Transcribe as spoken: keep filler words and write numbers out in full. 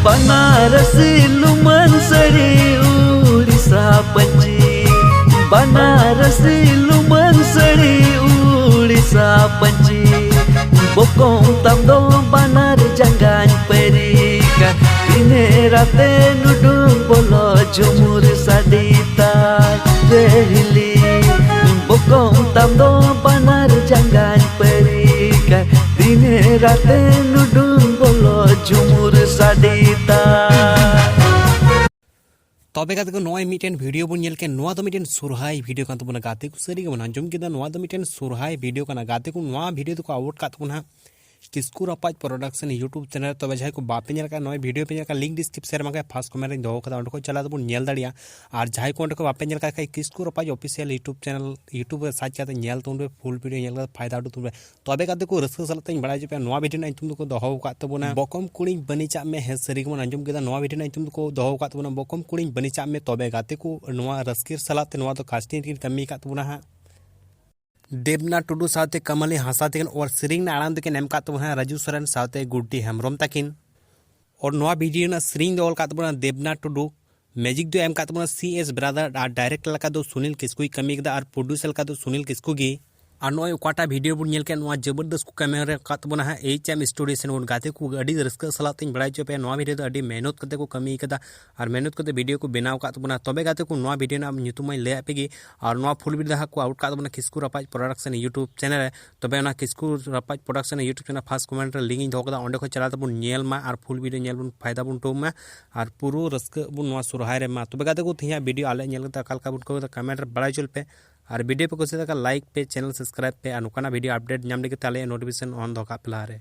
ᱵᱟᱱᱟᱨᱥᱤ ᱞᱩᱢᱟᱹᱝ ᱥᱟᱹᱲᱤ ᱩᱲᱤᱥᱥᱟ ᱯᱟᱹᱧᱪᱤ, ᱵᱟᱱᱟᱨᱥᱤ ᱞᱩᱢᱟᱹᱝ ᱥᱟᱹᱲᱤ ᱩᱲᱤᱥᱥᱟ ᱯᱟᱹᱧᱪᱤ᱾ ᱵᱚᱠᱚᱢ ᱛᱟᱢ ᱫᱚ ᱵᱟᱱᱟᱨ ᱡᱟᱸᱜᱟᱧ ᱯᱟᱹᱨᱤ ᱠᱟᱭ, ᱫᱤᱱᱮ ᱨᱟᱛᱮ ᱱᱩᱰᱩᱝ ᱵᱚᱞᱚ ᱡᱷᱩᱢᱩᱨ ᱥᱟᱰᱮ ᱛᱟᱭ ᱨᱮ ᱦᱤᱞᱤ᱾ ᱵᱚᱠᱚᱢ ᱛᱟᱢ ᱫᱚ ᱵᱟᱱᱟᱨ ᱡᱟᱸᱜᱟᱧ ᱯᱟᱹᱨᱤ ᱠᱟᱭ, ᱫᱤᱱᱮ ᱨᱟᱛᱮ ᱱᱩᱰᱩᱝ ᱵᱚᱞᱚ ᱡᱷᱩᱢᱩᱨ ᱥᱟᱰᱮ ᱛᱟᱭ᱾ ᱛᱚᱵᱮ ᱜᱟᱛᱮ ᱠᱚ, ᱱᱚᱜᱼᱚᱭ ᱢᱤᱫᱴᱮᱱ ᱵᱷᱤᱰᱤᱭᱳ ᱵᱚᱱ ᱧᱮᱞ ᱠᱮᱫ, ᱱᱚᱣᱟ ᱫᱚ ᱢᱤᱫᱴᱮᱱ ᱥᱚᱨᱦᱟᱭ ᱵᱷᱤᱰᱤᱭᱳ ᱠᱟᱱ ᱛᱟᱵᱚᱱᱟ᱾ ᱜᱟᱛᱮ ᱠᱚ, ᱥᱟᱹᱨᱤ ᱜᱮᱵᱚᱱ ᱟᱸᱡᱚᱢ ᱠᱮᱫᱟ, ᱱᱚᱣᱟ ᱫᱚ ᱢᱤᱫᱴᱮᱱ ᱥᱚᱨᱦᱟᱭ ᱵᱷᱤᱰᱤᱭᱳ ᱠᱟᱱᱟ᱾ ᱜᱟᱛᱮ ᱠᱚ, ᱱᱚᱣᱟ ᱵᱷᱤᱰᱤᱭᱳ ᱫᱚᱠᱚ ᱟᱯᱞᱳᱰ ᱠᱟᱜ ᱛᱟᱵᱚᱱᱟ ᱦᱟᱸᱜ ᱠᱤᱥᱠᱩ ᱨᱟᱯᱟᱡᱽ ᱯᱨᱚᱰᱟᱠᱥᱚᱱ ᱭᱩᱴᱩᱵᱽ ᱪᱮᱱᱮᱞ᱾ ᱛᱚᱵᱮ ᱡᱟᱦᱟᱸᱭ ᱠᱚ ᱵᱟᱯᱮ ᱧᱮᱞ ᱠᱟᱜᱼᱟ, ᱱᱚᱣᱟ ᱵᱷᱤᱰᱤᱭᱳ ᱯᱮ ᱧᱮᱞ ᱠᱟᱜᱼᱟ, ᱞᱤᱝᱠ ᱰᱤᱥᱠᱨᱤᱯᱥᱚᱱ ᱨᱮ ᱮᱢ ᱠᱟᱜᱼᱟ, ᱯᱷᱟᱥᱴ ᱠᱚᱢᱮᱱᱴ ᱨᱤᱧ ᱫᱚᱦᱚ ᱠᱟᱫᱟ, ᱚᱸᱰᱮ ᱠᱷᱚᱱ ᱪᱟᱞᱟᱣ ᱛᱮᱵᱚᱱ ᱧᱮᱞ ᱫᱟᱲᱮᱭᱟᱜᱼᱟ᱾ ᱟᱨ ᱡᱟᱦᱟᱸᱭ ᱠᱚ ᱚᱸᱰᱮ ᱠᱷᱚᱱ ᱵᱟᱯᱮ ᱧᱮᱞ ᱠᱟᱜ ᱠᱷᱟᱡ, ᱠᱤᱥᱠᱩ ᱨᱟᱯᱟᱡᱽ ᱚᱯᱷᱤᱥᱤᱭᱟᱞ ᱭᱩᱴᱩᱵᱽ ᱪᱮᱱᱮᱞ ᱭᱩᱴᱩᱵᱽ ᱨᱮ ᱥᱟᱨᱪ ᱠᱟᱛᱮ ᱧᱮᱞ ᱛᱟᱵᱚᱱ ᱯᱮ, ᱯᱷᱩᱞ ᱵᱷᱤᱰᱤᱭᱳ ᱧᱮᱞ ᱠᱟᱛᱮ ᱯᱷᱟᱭᱫᱟ ᱩᱰᱩᱠ ᱛᱟᱵᱚᱱ ᱯᱮ᱾ ᱛᱚᱵᱮ ᱜᱟᱛᱮ ᱠᱚ, ᱨᱟᱹᱥᱠᱟᱹ ᱥᱟᱞᱟᱜ ᱛᱮᱧ ᱵᱟᱲᱟᱭ ᱦᱚᱪᱚ ᱯᱮᱭᱟ, ᱱᱚᱣᱟ ᱵᱷᱤᱰᱤᱭᱳ ᱨᱮᱱᱟᱜ ᱧᱩᱛᱩᱢ ᱫᱚᱠᱚ ᱫᱚᱦᱚ ᱟᱠᱟᱫ ᱛᱟᱵᱚᱱᱟ ᱵᱚᱠᱚᱢ ᱠᱩᱲᱤᱧ ᱵᱟᱹᱱᱤᱡᱟᱜ ᱢᱮ᱾ ᱦᱮᱸ, ᱥᱟᱹᱨᱤ ᱜᱮᱵᱚᱱ ᱟᱸᱡᱚᱢ ᱠᱮᱫᱟ, ᱱᱚᱣᱟ ᱵᱷᱤᱰᱤᱭᱳ ᱨᱮᱱᱟᱜ ᱧᱩᱛᱩᱢ ᱫᱚᱠᱚ ᱫᱚᱦᱚ ᱟᱠᱟᱫ ᱛᱟᱵᱚᱱᱟ ᱵᱚᱠᱚᱢ ᱠᱩᱲᱤᱧ ᱵᱟᱹᱱᱤᱡᱟᱜ ᱢᱮ᱾ ᱛᱚᱵᱮ ᱜᱟᱛᱮ ᱠᱚ, ᱱᱚᱣᱟ ᱨᱟᱹᱥᱠᱟᱹ ᱥᱟᱞᱟᱜ ᱛᱮ ᱱᱚᱣᱟ ᱫᱚ ᱠᱟᱥᱴᱤᱝ ᱨᱮᱠᱤᱱ ᱠᱟᱹᱢᱤ ᱟᱠᱟᱫ ᱛᱟᱵᱚᱱᱟ ᱦᱟᱸᱜ ᱫᱮᱵᱽᱱᱟ ᱴᱩᱰᱩ ᱥᱟᱶᱛᱮ ᱠᱟᱢᱟᱞᱤ ᱦᱟᱸᱥᱫᱟ ᱛᱟᱹᱠᱤᱱ, ᱟᱨ ᱥᱮᱨᱮᱧ ᱨᱮᱱᱟᱜ ᱟᱲᱟᱝ ᱫᱚᱠᱤᱱ ᱮᱢ ᱟᱠᱟᱫ ᱛᱟᱵᱚᱱᱟ ᱦᱟᱸᱜ ᱨᱟᱡᱩ ᱥᱚᱨᱮᱱ ᱥᱟᱶᱛᱮ ᱜᱩᱰᱰᱤ ᱦᱮᱢᱵᱨᱚᱢ ᱛᱟᱹᱠᱤᱱ᱾ ᱟᱨ ᱱᱚᱣᱟ ᱵᱷᱤᱰᱤᱭᱳ ᱨᱮᱱᱟᱜ ᱥᱮᱨᱮᱧ ᱫᱚ ᱚᱞ ᱟᱠᱟᱫ ᱛᱟᱵᱚᱱᱟ ᱫᱮᱵᱽᱱᱟ ᱴᱩᱰᱩ, ᱢᱮᱡᱤᱠ ᱫᱚ ᱮᱢ ᱟᱠᱟᱫ ᱛᱟᱵᱚᱱᱟ ᱥᱤ ᱮᱥ ᱵᱨᱟᱫᱟᱨ, ᱟᱨ ᱰᱟᱭᱨᱮᱠᱴ ᱞᱮᱠᱟ ᱫᱚ ᱥᱩᱱᱤᱞ ᱠᱤᱥᱠᱩᱭ ᱠᱟᱹᱢᱤ ᱠᱟᱫᱟ ᱟᱨ ᱯᱨᱚᱰᱭᱩᱥᱟᱨ ᱞᱮᱠᱟ ᱫᱚ ᱥᱩᱱᱤᱞ ᱠᱤᱥᱠᱩ ᱜᱮ᱾ ᱟᱨ ᱱᱚᱜᱼᱚᱭ ᱚᱠᱟᱴᱟᱜ ᱵᱷᱤᱰᱤᱭᱳ ᱵᱚᱱ ᱧᱮᱞ ᱠᱮᱫ, ᱱᱚᱣᱟ ᱡᱚᱵᱚᱨᱫᱚᱥᱛ ᱠᱚ ᱠᱟᱹᱢᱤ ᱨᱮ ᱟᱠᱟᱫ ᱛᱟᱵᱚᱱᱟ ᱦᱟᱸᱜ ᱮᱭᱤᱪ ᱮᱢ ᱥᱴᱩᱰᱤᱭᱳ ᱥᱮᱱ ᱵᱚᱱ᱾ ᱜᱟᱛᱮ ᱠᱚ, ᱟᱹᱰᱤ ᱨᱟᱹᱥᱠᱟᱹ ᱥᱟᱞᱟᱜ ᱛᱮᱧ ᱵᱟᱲᱟᱭ ᱦᱚᱪᱚ ᱯᱮᱭᱟ, ᱱᱚᱣᱟ ᱵᱷᱤᱰᱤᱭᱳ ᱫᱚ ᱟᱹᱰᱤ ᱢᱮᱦᱱᱚᱛ ᱠᱟᱛᱮ ᱠᱚ ᱠᱟᱹᱢᱤ ᱠᱟᱫᱟ ᱟᱨ ᱢᱮᱦᱱᱚᱛ ᱠᱟᱛᱮ ᱵᱷᱤᱰᱤᱭᱳ ᱠᱚ ᱵᱮᱱᱟᱣ ᱟᱠᱟᱫ ᱛᱟᱵᱚᱱᱟ᱾ ᱛᱚᱵᱮ ᱜᱟᱛᱮ ᱠᱚ, ᱱᱚᱣᱟ ᱵᱷᱤᱰᱤᱭᱳ ᱨᱮᱱᱟᱜ ᱧᱩᱛᱩᱢ ᱢᱟᱧ ᱞᱟᱹᱭᱟᱫ ᱯᱮ ᱜᱮ, ᱟᱨ ᱱᱚᱣᱟ ᱯᱷᱩᱞ ᱵᱷᱤᱰᱤᱭᱳ ᱫᱚ ᱦᱟᱸᱜ ᱠᱚ ᱟᱯᱞᱳᱰ ᱠᱟᱜ ᱛᱟᱵᱚᱱᱟ Kisku Rapaj production YouTube channel ᱨᱮ᱾ ᱛᱚᱵᱮ ᱚᱱᱟ Kisku Rapaj production YouTube channel first comment ᱨᱮ ᱞᱤᱝᱠ ᱤᱧ ᱫᱚᱦᱚ ᱠᱟᱫᱟ, ᱚᱸᱰᱮ ᱠᱷᱚᱱ ᱪᱟᱞᱟᱣ ᱛᱮᱵᱚᱱ ᱧᱮᱞ ᱢᱟ ᱟᱨ ᱯᱷᱩᱞ ᱵᱷᱤᱰᱤᱭᱳ ᱧᱮᱞ ᱵᱚᱱ, ᱯᱷᱟᱭᱫᱟ ᱵᱚᱱ ᱩᱴᱷᱟᱹᱣ ᱢᱟ ᱟᱨ ᱯᱩᱨᱟᱹ ᱨᱟᱹᱥᱠᱟᱹᱜ ᱵᱚᱱ ᱱᱚᱣᱟ ᱥᱚᱨᱦᱟᱭ ᱨᱮᱢᱟ᱾ ᱛᱚᱵᱮ ᱜᱟᱛᱮ ᱠᱚ, ᱛᱮᱦᱮᱧᱟᱜ ᱵᱷᱤᱰᱤᱭᱳ ᱟᱞᱮ ᱧᱮᱞ ᱠᱟᱛᱮ ᱚᱠᱟ ᱞᱮᱠᱟ ᱵᱚᱱ ᱴᱷᱤᱠᱟᱹᱣ ᱠᱮᱫᱟ, ᱠᱚᱢᱮᱱᱴ ᱨᱮ ᱵᱟᱲᱟᱭ ᱦᱚᱪᱚ ᱞᱮᱯᱮ᱾ ᱟᱨ ᱵᱷᱤᱰᱤᱭᱳ ᱯᱮ ᱠᱩᱥᱤᱭᱟᱜ ᱠᱷᱟᱱ ᱞᱟᱭᱤᱠ ᱯᱮ, ᱪᱮᱱᱮᱞ ᱥᱟᱵᱥᱠᱨᱟᱭᱤᱵᱽ ᱯᱮ, ᱟᱨ ᱱᱚᱝᱠᱟᱱᱟᱜ ᱵᱷᱤᱰᱤᱭᱳ ᱟᱯᱰᱮᱴ ᱧᱟᱢ ᱞᱟᱹᱜᱤᱫ ᱛᱮ ᱟᱞᱮᱭᱟᱜ ᱱᱳᱴᱤᱯᱷᱤᱠᱮᱥᱚᱱ ᱚᱱ ᱫᱚᱦᱚ ᱠᱟᱜ ᱯᱮ ᱞᱟᱦᱟᱨᱮ᱾